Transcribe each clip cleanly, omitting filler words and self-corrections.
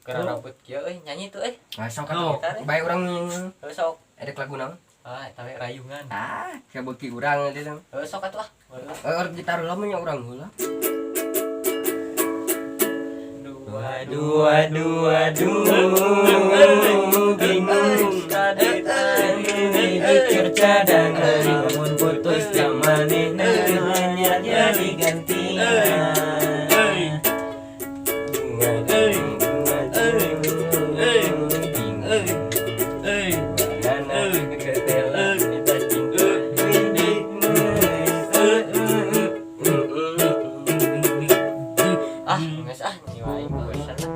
Karena rambut kieu euy nyanyi tuh euy. Nah, sok atuh. Bae urang Heuh sok. Edek lagu naon? Ah, eta we rayungan. Ah, sia beuki urang teh. Heuh sok atuh ah. Heeh, gitar heula mah nya urang heula. Dua Dua dua dua bingung tadi mikir cadangan mun putus zamane hanya jadi gantian. Bunga bingung nana ketela kita cinta. Ah, geus ah nyiwa aing bosan lah.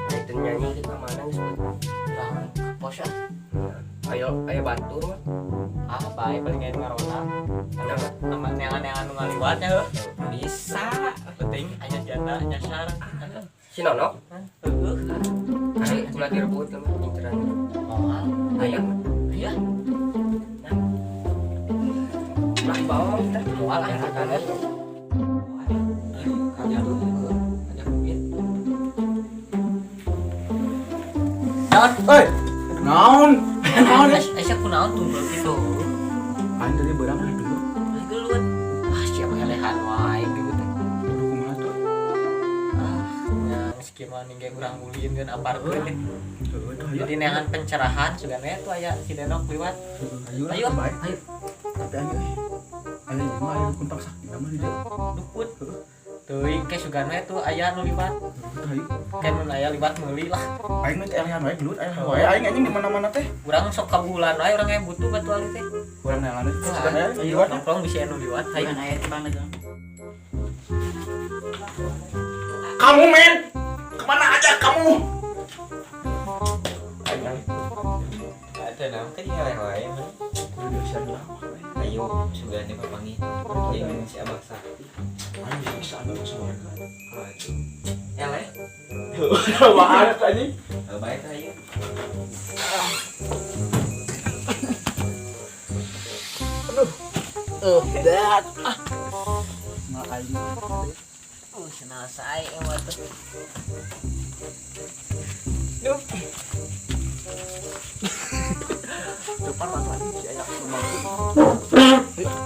Itu nyanyi kita mana geus Urang ke pos ah. Ayo ayo batur mah. Ah, bae paling aya ngarona. Nama neangan-neangan nu ngaliwat nya heuh. Bisa. Penting aya janda nyasar. Si Nono Heueuh. ayo ulah direbut lah inceran. Moal. Ayo. Iya, Ulah bawa kita. moal ah sakana. Naon? Oi, naon? Naon? Aisyah kunaon tunggul kitu? Aing tadi beurang ah dulu. Aing gelut. Ah, siapa ngelehan wae gelut teh. Aduh kumaha tuh? Ah, nya geus kieu mah ningge urang ulin geun aparkeun teh. Heueuh tuh ayo. Jadi neangan pencerahan sugana tuh aya si Denok liwat. Ayo lah, Ayo, bae. ayo. Tapi aing euy. Aya ieu mah aya dukun sakti mah di dieu. Dukun. Teuing ke sugana tuh aya nu liwat. Tuh ayo. Ke nu aya liwat meuli lah. Aing mah teh elehan wae gelut aya wae aing anjing di mana-mana teh. Urang sok kabulan wae urang aya butuh batu ali teh. Urang neangan teh sugan aya Ayo liwat. nongkrong bisa anu liwat. Ayo. Bukan aya tibang dagang. Kamu men, kemana aja kamu? Aing aing. Ada naon tadi ngeleh wae mah. Udah siang lah. Ayo sugane papanggih jeung si Abah Sakti. Aing bisa anu keluarga. Aduh. Eleh. Wah, anjing. Bae tah ieu. Dat. Nah, aing. Senal sae mah tuh. Depan waktu anjing si aya rumah.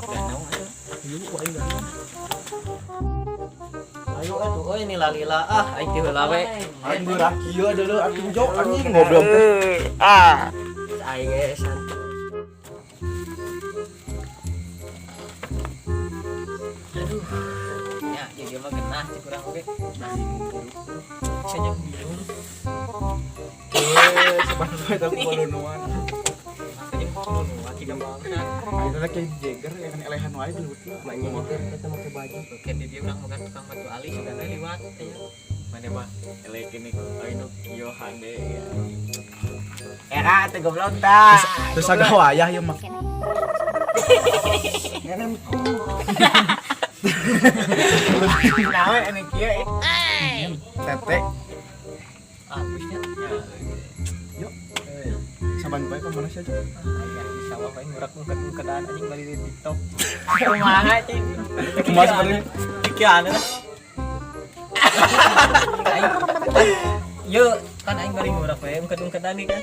Danau atuh. Ayo, aing danau. Ayo atuh euy nila-lila ah aing teh heula we. Aing beurang kieu deuleu atuh jauh anjing ngobrol teh. Ah, aing ge santai. Aduh. Ya, jadi mah genah cek urang oge. Saya bingung. Eh, sebenarnya eta kolonuan. Makanya kudu tiga bangsat. Aing teh kayak jeger ya kan elehan wae gelut lah. Maknya nyetir kita make baju. Oke, di dia urang makan tukang batu ali sugana liwat aya. Mana mah eleh kene aing nu kieu hade ya. Era teh goblok tah. Terus agak wayah ieu mah. Nenemku. Naon anu kieu eh. Tete, Ah, busnya. yuk. Saban bae ka mana sih aja? Aya di sawah aing ngurak ngungket-ngungketan anjing bali di TikTok. Kumaha cing? Kumaha sebenarnya? Pikiran lah. Aing Yo, kan aing bari ngurak we ngungket-ngungketan nih kan.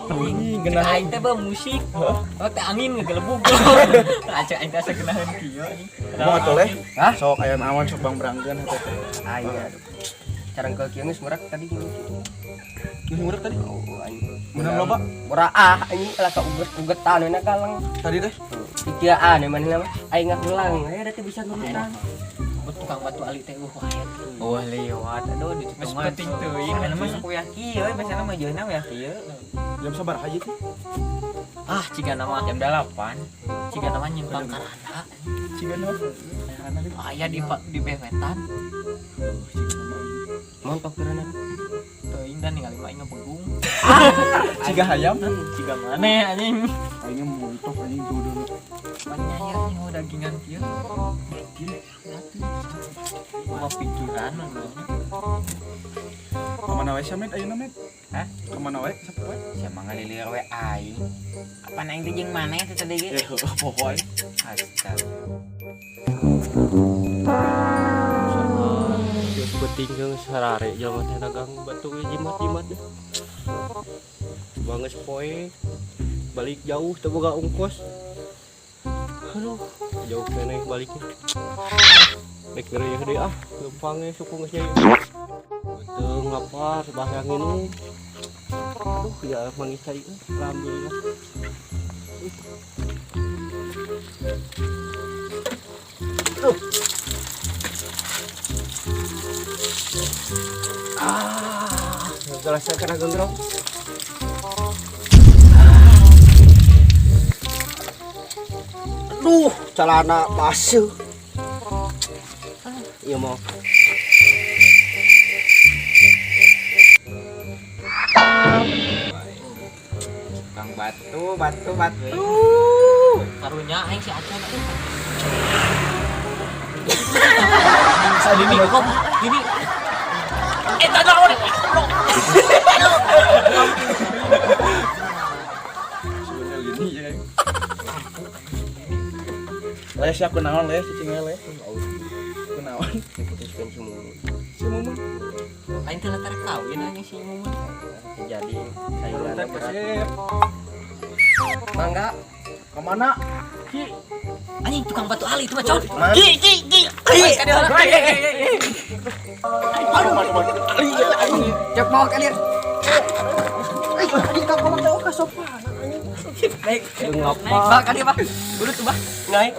Anjing, Genah. aing teh bae musik. Oh, teh angin ngegelebug. Aceh aing teh asa geunaheun kieu anjing. Mau atuh leh? Hah? Sok aya naon sok bang berangkeun hate teh. Aing aduh. Carangkel kieu geus ngurak tadi gitu. Geus ngurak tadi? Oh, aing. Menang loba Ora ah anjing kalah ka uget-ugetan we na kaleng. tadi teh. Pikiran mana mah aing ngahulang. Aya da teh bisa nurutan. Tukang batu ali teh aya. Oh lewat aduh di Geus penting teuing. Anu mah sok uyah kieu biasana mah jeuhna uyah kieu. Jam sabaraha ieu teh? Ah, ciga nama Jam 8. ciga nama nyimpang karana. Ciga naon? Aya gitu. Aya di bewetan. Montok turana. Teuing dan ningali mah aing ngebegung. Ciga hayam. Ciga maneh anjing. Aing montok anjing jodoh. Pan nyayar nih oh dagingan kieu. Mau pikiran mana? Kamana wae sia Met ayeuna Met? Hah? Kamana wae sapoe? Sia mah ngalilir we aing. Apaan aing teh jeung maneh teh tadi ge? Eh, heueuh poho aing. Astaga. Geus penting jeung sarare jelema teh dagang batu ge jimat-jimat deh. Coba geus poe balik jauh teu boga ongkos. Aduh, jauh keneh baliknya. Rek ngeureuyeuh deui ah, leumpang ge suku geus nyai. Teu ngapar bahaya nginum. Aduh, ya manggih cai euy, alhamdulillah. Aduh. Ah, gelasnya kena gendrong. Aduh, celana basuh. Iya mau. Kang batu, batu, batu. Karunya aing si Acon atuh. Gini kok gini. Eh tadi naon? Sebenarnya gini ya. Les aku naon les cicing les. Aku naon. Diputuskan semua. Si Mumun. Aing teh latar kawin anjing si Mumun. Jadi saingan Teh berat. kasep. Mangga. Kemana? Ki. Anjing tukang batu ali itu mah con. Ki ki ki. Cek bawa kalian. Anjing kau mah kasopanan anjing. Naik. Ngapa? Naik bah kali bah. Dulu tuh bah. Naik.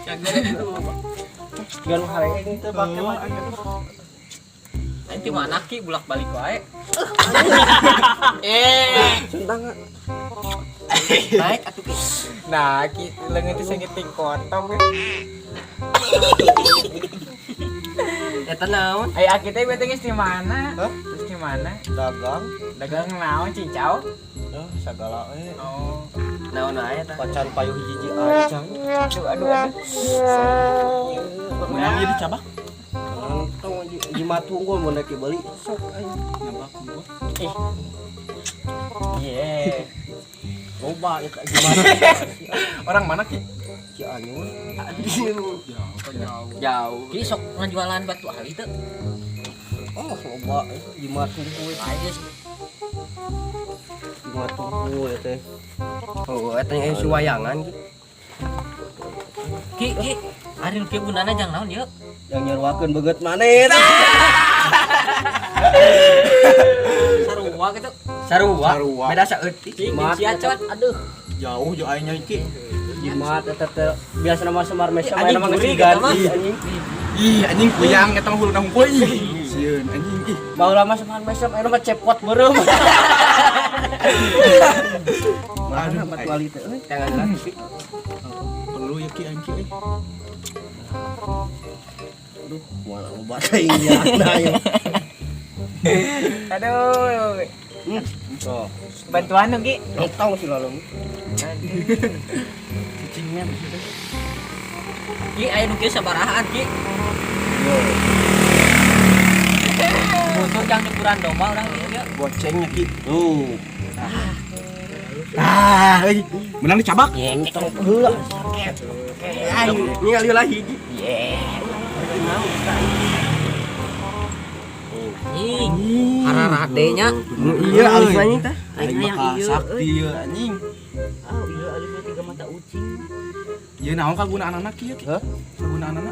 Jaga itu. Gan hare ini teh bake mah. Aing teh mana ki bulak-balik wae. Eh, Sentang. naik atuh ki. Nah, ki leungeun teh saeutik kotong. Eta naon? Ai aki teh bete geus di mana? Hah? Terus di mana? Dagang. Dagang naon cincau? Eh, sagala eh. Oh. Naon wae eta? Pacan payuh hiji acan. Aduh, aduh, aduh. Menang jadi cabak. Tong jimat unggul mun rek dibeli sok aing. Nyabak gua. Iya. Loba eta jimat. Orang mana Ki? Cianjur. Jauh, jauh. Jauh. Ki sok ngajualan batu ali teu. Oh, loba jimat unggul. Lain geus. Jimat unggul eta teh. Oh, eta nya si wayangan ki. Ki ki ari nu kieu gunana jang naon ieu? Yang nyeruakeun beungeut maneh eta. Sarua gitu. Sarua. Sarua. Beda saeutik. Cing Jimat sia eta. con. Aduh. Jauh jauh aing nya Ki. Jimat eta teh biasa nama Semar Mesem Anjing aya nama geus juri diganti eta mah. anjing. Ih, anjing kuyang eta mah huluna hungkul ih. Sieun anjing ih. Baheula mah Semar Mesem aya mah cepot beureum. Mana batu ali teh euy? Tangan lah. Perlu ya Ki aing Ki. eh. Aduh, moal loba teuing nya aya. Aduh. Oh, Bantuan dong, Ki. tong sih lalu. Cicingnya di situ. Ki aya nu kieu sabarahaan ki. Butuh jang nyukuran domba urang ieu ieu. Gocengnya Ki. Tuh, Ah, euy. Menang dicabak. tong heula. Aing ningali heula hiji. Anjing. Hararade nya. Iya, alus anjing tah. Aing bakal sakti ieu anjing. Oh iya alisnya tiga mata ucing. Ieu naon kagunaanana Ki? Ki? Hah? Kagunaanana?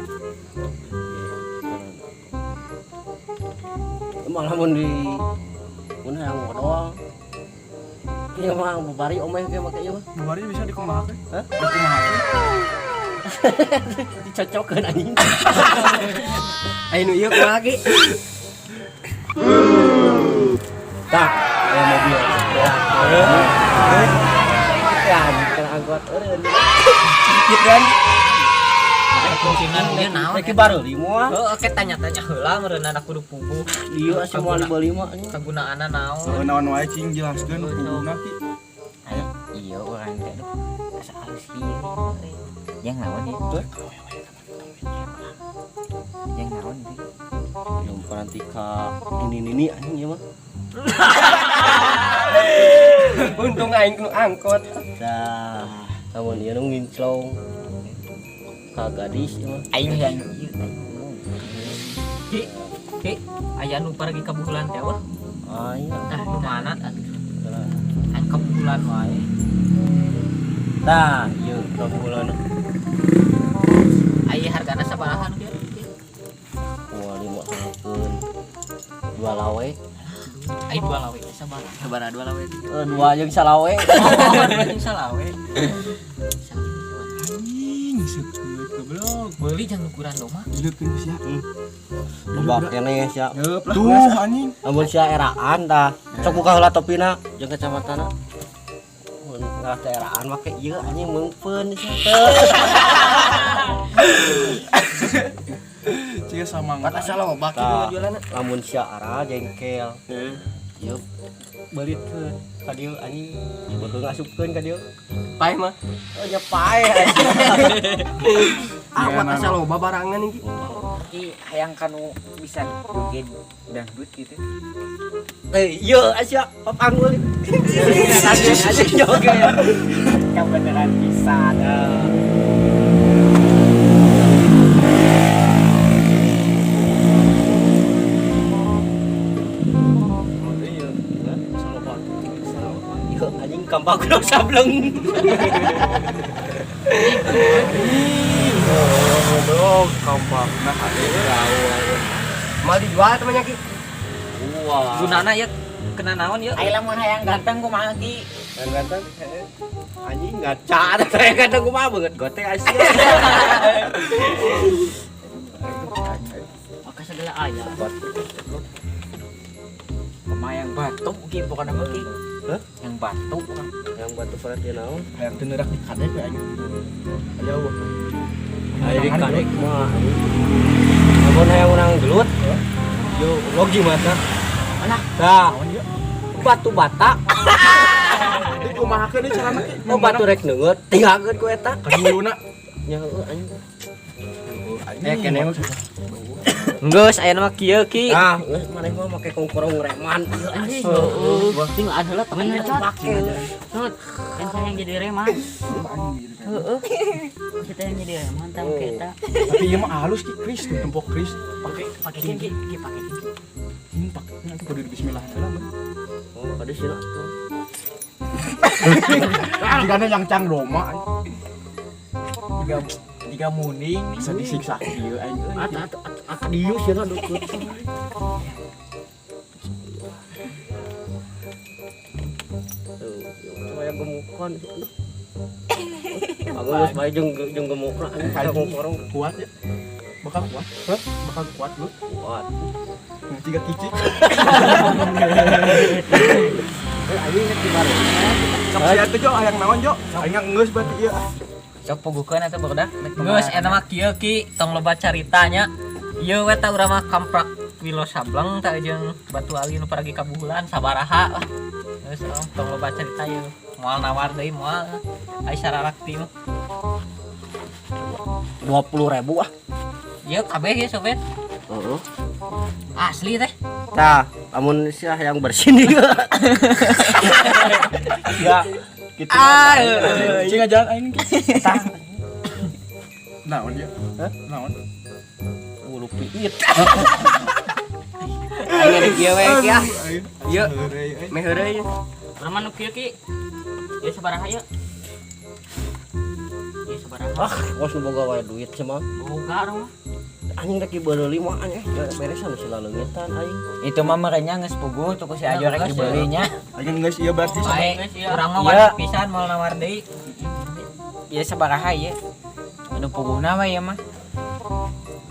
Malah mun di mun hayang modal. Ieu mah bubari omeh ge make ieu mah. Bubari bisa dikumahakeun? Hah? Dikumahakeun? Dicocokeun anjing. Ayo nu ieu kumaha ki? Tah, aya mobil. Ya. Ya, kana angkot eureun. Gitu kan. Fungsinan ieu naon? Rek bareuli moal. Heeh, ke tanya-tanya heula meureunana kudu puguh. Ieu asa moal 55 anjing. Kagunaanna naon? Heuh naon wae cing jelaskeun puguhna Ki. Iya orang teh aduh asa alus ieu. Yang naon ieu? Yang naon ieu? Yang perantika ini nini anjing ieu mah. Untung aing nu angkot. Dah, lamun ieu nu nginclong. Ka gadis ieu mah. Aing yang ieu aing ngomong. Ki, Ki, aya nu paragi kabuhulan teh wah. Aya. Nah, nu mana? Kan kabuhulan wae. Tah, ieu kabuhulan. Aya hargana sabaraha nu kieu? Wah, 5 dua lawe. Aya dua lawe sabaraha? Sabaraha dua lawe? Dua jeung salawe. Oh, dua jeung salawe. Anjing, seukeut goblok. Beuli jang ukuran domba. Dileukeun sia. Loba keneh sia. Tuh anjing. Amun sia eraan tah. Sok buka heula topina jeung kacamatana. Mun ngalah teh eraan make ieu anjing meungpeun sia teh. Ciga sama. Kata salah loba kieu ngajualanna. Lamun sia ara jengkel. Ieu beulitkeun ka dieu anjing. Beuheung asupkeun ka dieu. Paeh mah. Oh nya paeh anjing. Ah, mata loba barangan iki. Ki hayang kanu bisa joget dangdut gitu. Eh, ieu sia papanggul. Anjing joget. Kebeneran bisa. Ieu anjing kampak kudu sableng. Goblok, kampak. Nah, Mal dijual temannya Ki. Wah. Gunana ya kena naon ya? Ai lamun hayang ganteng kumaha Ki? Yang ganteng. Anjing ngaca teh ganteng kumaha beungeut gote asia. Maka segala aya. Kumaha yang batu Ki pokona mah Ki. Hah? Yang batu kan. Yang batu perhatian naon? Hayang teu neurak di kadek we anjing. Aya eueuh. Ayo di kadek mah. Lamun hayang urang gelut. Yo log gimana? Alah. Tah, Naon ieu? batu bata. Ieu kumahakeun ieu carana Ki? Oh batu rek neungeut, tinggalkeun ku eta. Kaduluna. Nya heueuh anjing. Eh kene mah. Geus aya mah kieu Ki. Ah, geus maneh mah make kongkorong reman ieu anjing. Heeh. Tinggal heula temen Pake. Kan saya yang jadi reman. Heeh. Kita yang jadi reman tahu kita. Tapi ieu mah halus Ki, Kris, tuh tempok Kris. Pakai pakai Ki, Ki pakai Ki. Pakai nanti kudu bismillah heula mah. Oh, kade sila tuh. Jigana yang cang doma. Tiga muning. Bisa disiksa kieu aing. At dieu sieuna deukeut. Tuh, cuma yang gemukan. Aku geus bae jeung gemukna anjing kongkorong Kuat ya. Bakal kuat. Hah? Bakal kuat lu. Kuat. Nah, tiga kicik. Anjing nya di baru. Sok sia teh Jo, hayang naon Jo? Aing geus berarti ieu. Sok pugukeun atuh barudak. Geus eta mah kieu Ki, tong loba caritanya. Ieu we tah urang mah kamprak wilo sableng tah jeung batu ali nu paragi kabuhulan sabaraha lah. Geus tong loba carita ieu. Moal nawar deui moal. Ai sararakti mah. 20.000 ah. Ieu kabeh ieu sopir. Heeh. Asli teh. Tah, lamun sia yang bersih nih. Ya, gitu. Ah, Cing ngajalan aing Ki. Tah. Naon dia? Hah? Naon? Ulu piit. Aing ada kieu we Ki ah. Ieu. Meh heureuy. Urang mah nu kieu Ki. Ieu sabaraha ieu? Ieu sabaraha? Ah, kos nu boga wae duit sia mah. Boga urang mah. Anjing rek dibeuli mah anjing beresan sila leungitan aing. Itu mah merenya geus puguh tuh ku si Ajo rek dibelinya. Aing geus ieu berarti. Bae, urang mah wani pisan moal nawar deui. Ieu sabaraha ieu? Anu puguhna mah ieu mah.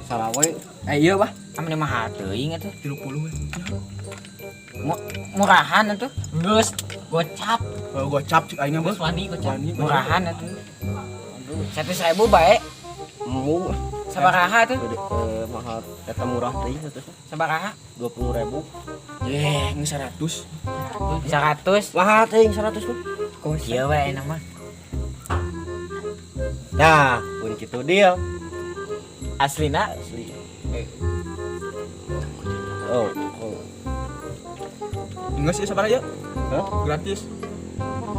Salawe. Eh ieu bah. Ame mahal teuing atuh. 30 we. Murahan atuh. Geus gocap. Oh, gocap cik aing mah. Geus wani gocap. Wani Murahan atuh. 100.000 bae. Embung. Sabaraha tuh? Gede, mahal eta murah teuing atuh. Sabaraha? 20.000. Yeh, geus 100. 100. Mahal teuing 100 mah. Kieu we enak mah. Nah, pun kitu deal. Aslina Asli. Oh, oh. Geus ieu sabaraha ieu? Hah? Gratis.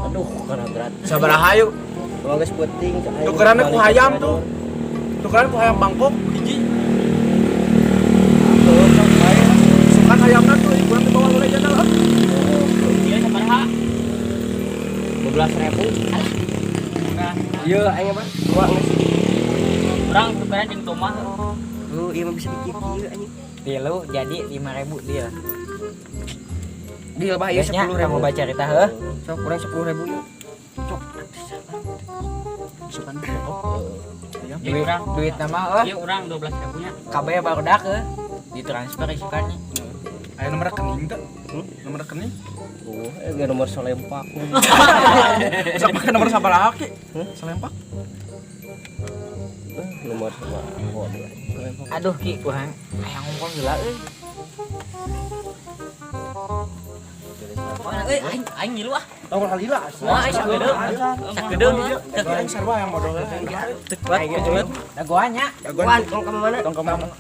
Aduh, karena gratis. Sabaraha yuk? Kalau geus penting Tukeranna ku hayam tuh. Tukeran ku hayam Bangkok hiji. Ieu aing mah dua geus. Urang tukeran jeung Tomah. Tuh, ieu mah bisa dikieu-kieu anjing. Tilu jadi 5.000 deal. Deal bah ieu Geus nya, 10.000. kamu baca cerita heuh. Sok kurang 10.000 ieu. Sok. Sukan. Duit duit nama heuh. Ieu urang 12.000 nya. Kabeh barudak heuh. Ditransfer isukannya. Aya nomor rekening teh? Nomor rekening? Oh, ge nomor solempak. Sok make nomor sabaraha Ki? Selempak. Nomor sama solempak. Aduh Ki, urang hayang ngomong heula euy. Mana euy aing aing ngilu ah. Tong lila. Wah, aing sakedeung. Sakedeung. Aing sarua yang modal. Teu kuat kecuali. Dagoan nya. Dagoan tong ka mana? Tong ka mana?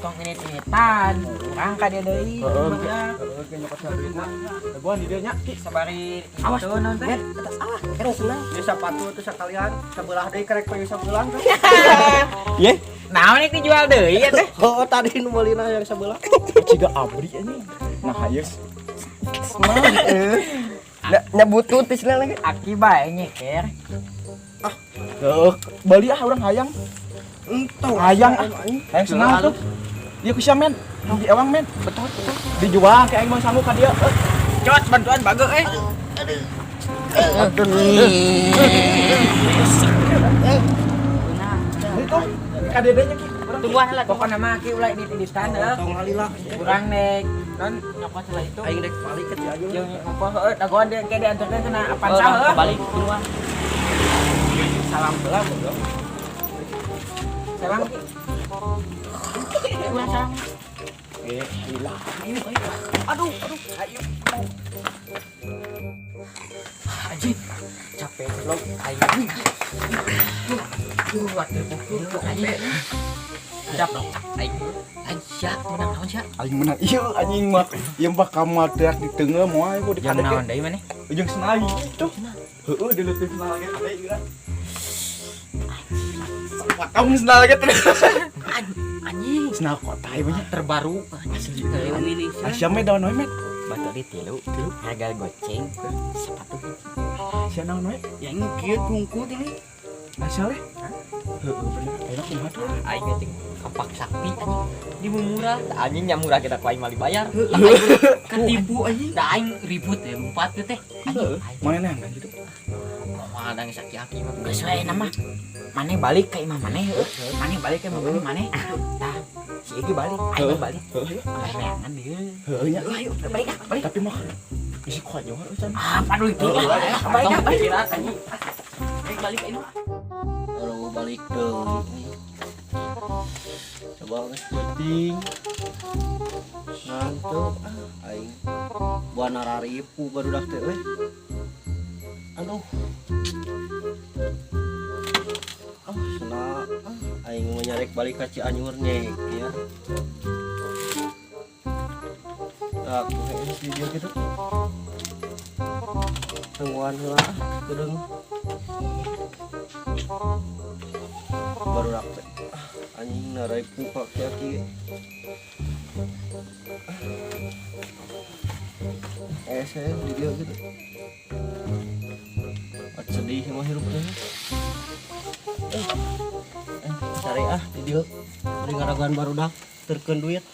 Tong ini-initan. Urang ka dia deui. Heeh, heeh, nyokot duitna. Dagoan di dieu nya Ki. Sabari Awas itu naon teh? Met, atas ah, keren senang. Ieu sapatu teh sakalian sabelah deui karek payu sabelah teh. Ye, Naon ieu dijual deui ya teh? Oh, tadi nu meulina yang sabelah. ciga abri anjing. Nah, ieu. Nah, nyebutut di sini lagi. Aki bae nyeker. Heeh, bali ah urang hayang. Entong. Hayang ah. Hayang senang tuh. Ieu ku sia men. Tong diewang men. Betul, betul. Dijual ke aing mah sanggup ka dia. Cot bantuan bagus eh. Itu ka dedenya Ki. Tungguan heula. Pokokna mah Aki ulah ini-initan heuh. Tong lila. Urang nek non nyokot heula itu. Aing rek balik ke Cianjur. Jeung ngopo heuh dagoan dia engke diantarkeun kana Avanza heuh. Balik tungguan. Salam heula goblok. Salam Ki. Urang salam. Lila. Aduh, aduh. Ayo. Anjing. Capek belum aing. Duh, aduh, anjing. Capek aing. Aing sia menang naon sia? Aing menang. Ieu anjing mah. Ieu mah kamar teriak di tengah moal ieu di Jeung kadek. naon deui maneh? Jeung senal gitu. Heeh, dileutik senal ge kade ieu. Potong senal ge teh. Anjing. Senal kota ieu nya. Terbaru Asli. Ini Asia mah daun we met. Batu di tilu, harga goceng, sepatu hiji. Sia naon we? Yang kieu tungku ini. Asia leh. Heeh bener. Enak kumaha tuh? Aing teh kampak sakti anjing. Di murah, anjing nya murah kita ku aing mah dibayar. Lah aing Ketipu anjing. da aing ribut ya lompat teh teh. Anjing aing Mana neangan gitu? moal da geus aki-aki mah. Geus we nama. Maneh balik ka imah maneh heuh. Maneh balik ka imah maneh maneh. Tah, si Egi balik, aing balik. Heeh. Aing neangan deui. Heeh nya. Ayo balik ah, balik. Tapi mah bisi konyol euy can. Ah, paduh itu. Balik ah, balik. Anjing. Aing balik aing mah. Aduh, balik deui. Coba geus penting. Ngantuk ah aing. Buah nararipu barudak teh euy. Aduh. Ah, sena ah aing mah nyarek balik ka Cianjur nyeker. Tak ku heuh di dieu kitu. Tungguan heula ah, kedeung. Barudak teh. Ah, anjing nararipu ka aki-aki. Saya di dia gitu. At sedih mah hirup teh. Cari ah di dia. Bari ngaragan barudak terkeun duit.